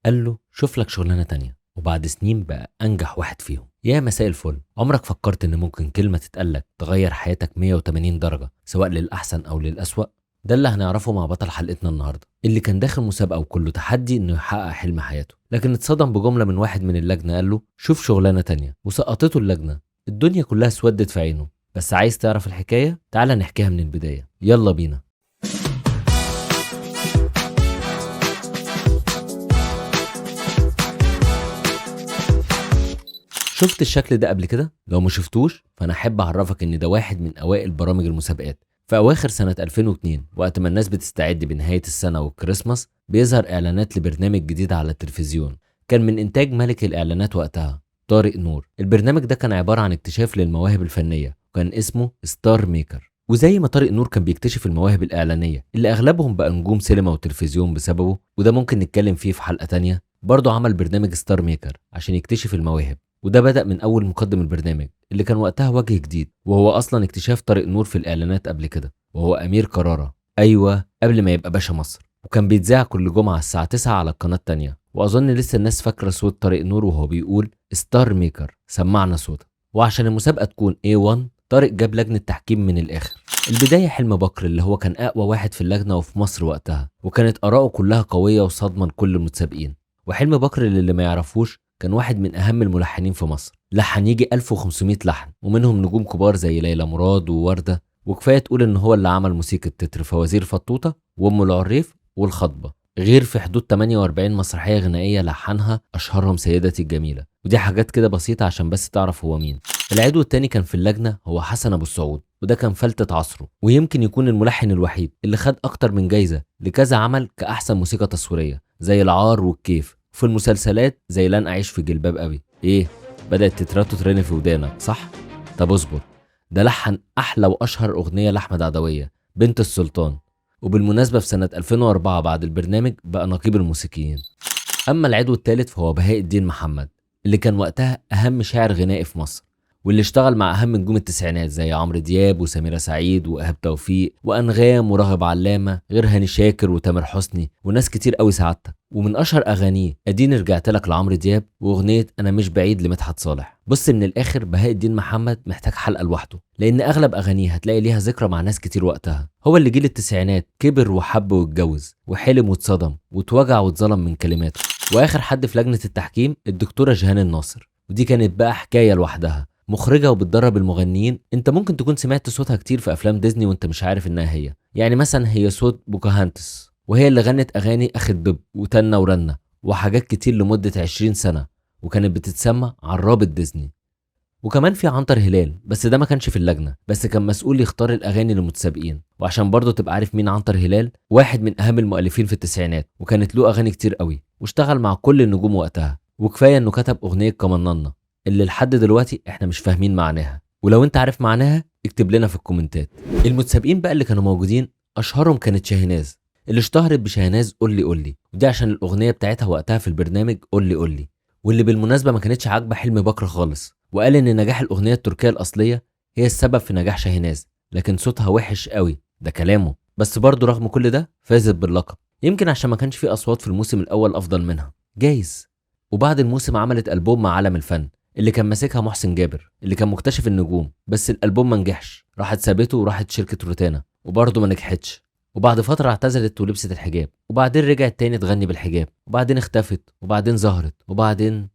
قال له شوف لك شغلانة تانية، وبعد سنين بقى أنجح واحد فيهم. يا مساء الفل، عمرك فكرت إن ممكن كلمة تتقالك تغير حياتك 180 درجة سواء للأحسن أو للأسوأ؟ ده اللي هنعرفه مع بطل حلقتنا النهارده، اللي كان داخل مسابقة وكله تحدي إنه يحقق حلم حياته، لكن اتصدم بجملة من واحد من اللجنة قال له شوف شغلانة تانية، وسقطته اللجنة. الدنيا كلها اسودت في عينه. بس عايز تعرف الحكاية؟ تعالى نحكيها من البداية، يلا بينا. شفت الشكل ده قبل كده؟ لو ما شفتوش فانا احب اعرفك ان ده واحد من اوائل برامج المسابقات. في اواخر سنة 2002 وقت ما الناس بتستعد بنهاية السنة والكريسماس، بيظهر اعلانات لبرنامج جديد على التلفزيون، كان من انتاج ملك الاعلانات وقتها طارق نور. البرنامج ده كان عبارة عن اكتشاف للمواهب الفنية، وكان اسمه Star Maker. وزي ما طارق نور كان بيكتشف المواهب الإعلانية اللي أغلبهم بقى نجوم سينما وتلفزيون بسببه، وده ممكن نتكلم فيه في حلقة تانية، برضه عمل برنامج Star Maker عشان يكتشف المواهب. وده بدأ من أول مقدم البرنامج اللي كان وقتها وجه جديد، وهو أصلا اكتشاف طارق نور في الإعلانات قبل كده، وهو أمير كرارة، أيوة قبل ما يبقى باشا مصر. وكان بيتذاع كل جمعة الساعة 9 على القناة التانية، وأظن لسه الناس فاكرة صوت طارق نور وهو بيقول Star Maker سمعنا صوتك. وعشان المسابقة تكون A1 طارق جاب لجنة تحكيم من الآخر. البداية حلمي بكر اللي هو كان أقوى واحد في اللجنة وفي مصر وقتها، وكانت آراءه كلها قوية وصدمة لكل المتسابقين. وحلمي بكر اللي ما يعرفوش كان واحد من أهم الملحنين في مصر، لحن يجي 1500 لحن، ومنهم نجوم كبار زي ليلى مراد ووردة، وكفاية تقول إن هو اللي عمل موسيقى تتر فوازير فطوطة وأم العريف والخطبة، غير في حدود 48 مسرحية غنائية لحنها، أشهرهم سيدتي الجميلة. ودي حاجات كده بسيطة عشان بس تعرف هو مين. العضو التاني كان في اللجنة هو حسن أبو السعود، وده كان فلتة عصره، ويمكن يكون الملحن الوحيد اللي خد أكتر من جايزة لكذا عمل كأحسن موسيقى تصويرية زي العار والكيف، وفي المسلسلات زي لن أعيش في جلباب أبي. إيه بدأت تتراتو ترن في ودانك صح؟ طب اصبر، ده لحن أحلى وأشهر أغنية لأحمد عدوية بنت السلطان. وبالمناسبة في سنة 2004 بعد البرنامج بقى نقيب الموسيقيين. أما العضو الثالث فهو بهاء الدين محمد، اللي كان وقتها أهم شاعر غنائي في مصر، واللي اشتغل مع أهم نجوم التسعينات زي عمرو دياب وسميرة سعيد وإيهاب توفيق وأنغام وراغب علامة، غير هاني شاكر وتامر حسني وناس كتير قوي سعادتك. ومن أشهر أغانيه أديني رجعت لك لعمرو دياب، وأغنية أنا مش بعيد لمدحت صالح. بص من الآخر بهاء الدين محمد محتاج حلقة لوحده، لأن أغلب أغانيه هتلاقي ليها ذكرى مع ناس كتير وقتها. هو اللي جيل التسعينات كبر وحب واتجوز وحلم واتصدم واتوجع واتظلم من كلماته. وآخر حد في لجنة التحكيم الدكتورة جيهان الناصر، ودي كانت بقى حكاية لوحدها، مخرجة وبتدرب المغنيين. انت ممكن تكون سمعت صوتها كتير في افلام ديزني وانت مش عارف انها هي، يعني مثلا هي صوت بوكاهانتس، وهي اللي غنت اغاني اخ الدب وتنة ورنة وحاجات كتير لمدة 20 سنة، وكانت بتتسمى عرابة ديزني. وكمان في عنتر هلال، بس ده ما كانش في اللجنة، بس كان مسؤول يختار الاغاني للمتسابقين. وعشان برضه تبقى عارف مين عنتر هلال، واحد من اهم المؤلفين في التسعينات، وكانت له اغاني كتير قوي واشتغل مع كل النجوم وقتها. وكفاية انه كتب اغنية كمننة اللي لحد دلوقتي احنا مش فاهمين معناها، ولو انت عارف معناها اكتب لنا في الكومنتات. المتسابقين بقى اللي كانوا موجودين اشهرهم كانت شاهيناز، اللي اشتهرت بشاهيناز قولي قولي، ودي عشان الاغنية بتاعتها وقتها في البرنامج قولي قولي، واللي بالمناسبة ما كانتش عاجبه حلمي بكر خالص، وقال ان نجاح الاغنية التركية الاصلية هي السبب في نجاح شاهيناز، لكن صوتها وحش قوي، ده كلامه. بس برضه رغم كل ده فازت باللقب، يمكن عشان ما كانش في اصوات في الموسم الاول افضل منها، جايز. وبعد الموسم عملت البوم مع عالم الفن اللي كان ماسكها محسن جابر، اللي كان مكتشف النجوم، بس الالبوم ما نجحش، راحت سابته وراحت شركة روتانا، وبرضه ما نجحتش. وبعد فترة اعتزلت ولبست الحجاب، وبعدين رجعت تاني تغني بالحجاب، وبعدين اختفت، وبعدين ظهرت، وبعدين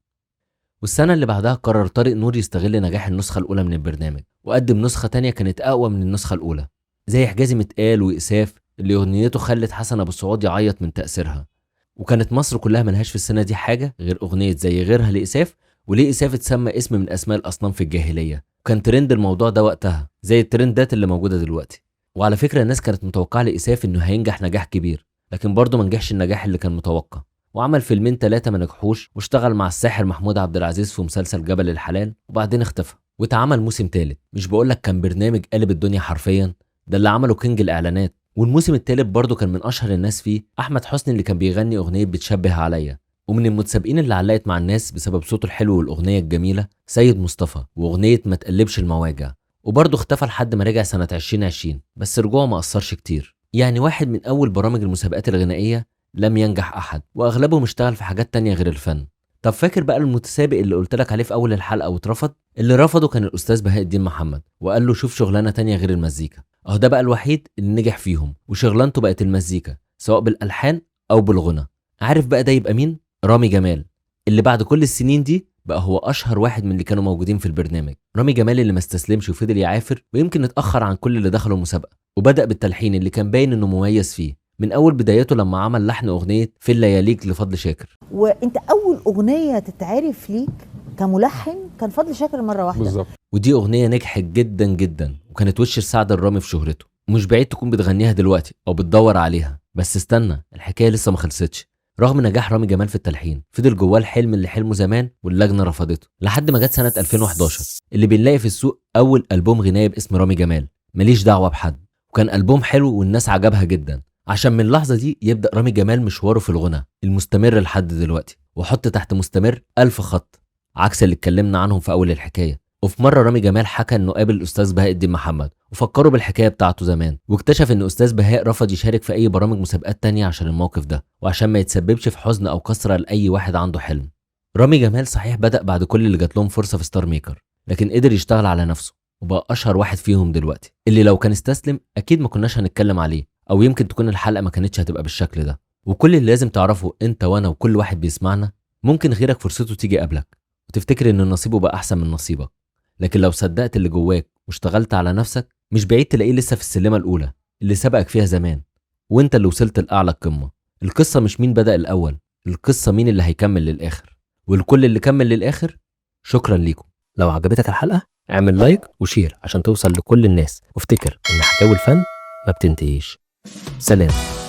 والسنة اللي بعدها قرر طارق نور يستغل نجاح النسخة الاولى من البرنامج، وقدم نسخه تانية كانت اقوى من النسخة الاولى، زي حجازي متقال وإساف اللي اغنيته خلت حسن ابو السعود يعيط من تاثيرها. وكانت مصر كلها ملهاش في السنة دي حاجة غير اغنية زي غيرها لإساف، وليه إساف اتسمى اسم من أسماء الأصنام في الجاهلية، وكان ترند الموضوع ده وقتها زي الترندات اللي موجودة دلوقتي. وعلى فكرة الناس كانت متوقعة لإساف إنه هينجح نجاح كبير، لكن برضه ما نجحش النجاح اللي كان متوقع، وعمل فيلمين 3 ما نجحوش، واشتغل مع الساحر محمود عبد العزيز في مسلسل جبل الحلال، وبعدين اختفى. واتعمل موسم ثالث، مش بقولك كان برنامج قلب الدنيا حرفيا، ده اللي عمله king الإعلانات. والموسم الثالث برضه كان من أشهر الناس فيه أحمد حسني، اللي كان بيغني أغنية بتشبه عليا. ومن المتسابقين اللي علقت مع الناس بسبب صوته الحلو والأغنية الجميلة سيد مصطفى وأغنية ما تقلبش المواجع، وبرضه اختفى لحد ما رجع سنة 2020، بس رجوعه ما أثرش كتير. يعني واحد من أول برامج المسابقات الغنائية لم ينجح أحد، وأغلبهم اشتغل في حاجات تانية غير الفن. طب فاكر بقى المتسابق اللي قلت لك عليه في أول الحلقة واترفض؟ اللي رفضه كان الأستاذ بهاء الدين محمد، وقال له شوف شغلانة تانية غير المزيكا. أهو ده بقى الوحيد اللي نجح فيهم، وشغلانته بقت المزيكا سواء بالألحان أو بالغنى. عارف بقى ده يبقى مين؟ رامي جمال، اللي بعد كل السنين دي بقى هو أشهر واحد من اللي كانوا موجودين في البرنامج. رامي جمال اللي ما استسلمش وفضل يعافر، ويمكن اتأخر عن كل اللي دخلوا المسابقة، وبدأ بالتلحين اللي كان باين إنه مميز فيه من أول بدايته لما عمل لحن أغنية في اللياليك لفضل شاكر. وانت أول أغنية تتعرف ليك كملحن كان فضل شاكر مرة واحدة بالظبط، ودي أغنية نجحت جدا جدا وكانت وش السعد الرامي في شهرته. مش بعيد تكون بتغنيها دلوقتي أو بتدور عليها، بس استنى، الحكاية لسه ما خلصتش. رغم نجاح رامي جمال في التلحين، فضل جواه الحلم اللي حلمه زمان واللجنة رفضته، لحد ما جت سنة 2011 اللي بنلاقي في السوق أول ألبوم غنائي باسم رامي جمال، ماليش دعوة بحد. وكان ألبوم حلو والناس عجبها جدا، عشان من اللحظة دي يبدأ رامي جمال مشواره في الغنى المستمر لحد دلوقتي، وحط تحت مستمر 1000 خط، عكس اللي اتكلمنا عنهم في أول الحكاية. وفي مرة رامي جمال حكى إنه قابل الأستاذ بهاء الدين محمد وفكره بالحكاية بتاعته زمان، واكتشف إن أستاذ بهاء رفض يشارك في أي برامج مسابقات تانية عشان الموقف ده، وعشان ما يتسببش في حزن أو كسرة لأي واحد عنده حلم. رامي جمال صحيح بدأ بعد كل اللي جات لهم فرصة في ستار ميكر، لكن قدر يشتغل على نفسه وبقى أشهر واحد فيهم دلوقتي، اللي لو كان استسلم أكيد ما كناش هنتكلم عليه، أو يمكن تكون الحلقة ما كانتش هتبقى بالشكل ده. وكل اللي لازم تعرفه أنت وأنا وكل واحد بيسمعنا، ممكن غيرك فرصته تيجي قبلك وتفتكر إن نصيبه بقى أحسن من نصيبك، لكن لو صدقت اللي جواك واشتغلت على نفسك مش بعيد تلاقيه لسه في السلمة الأولى اللي سبقك فيها زمان، وانت اللي وصلت لأعلى القمة. القصة مش مين بدأ الأول، القصة مين اللي هيكمل للآخر. والكل اللي كمل للآخر شكرا ليكم. لو عجبتك الحلقة اعمل like و share عشان توصل لكل الناس، وافتكر إن حكاوي الفن ما بتنتهيش. سلام.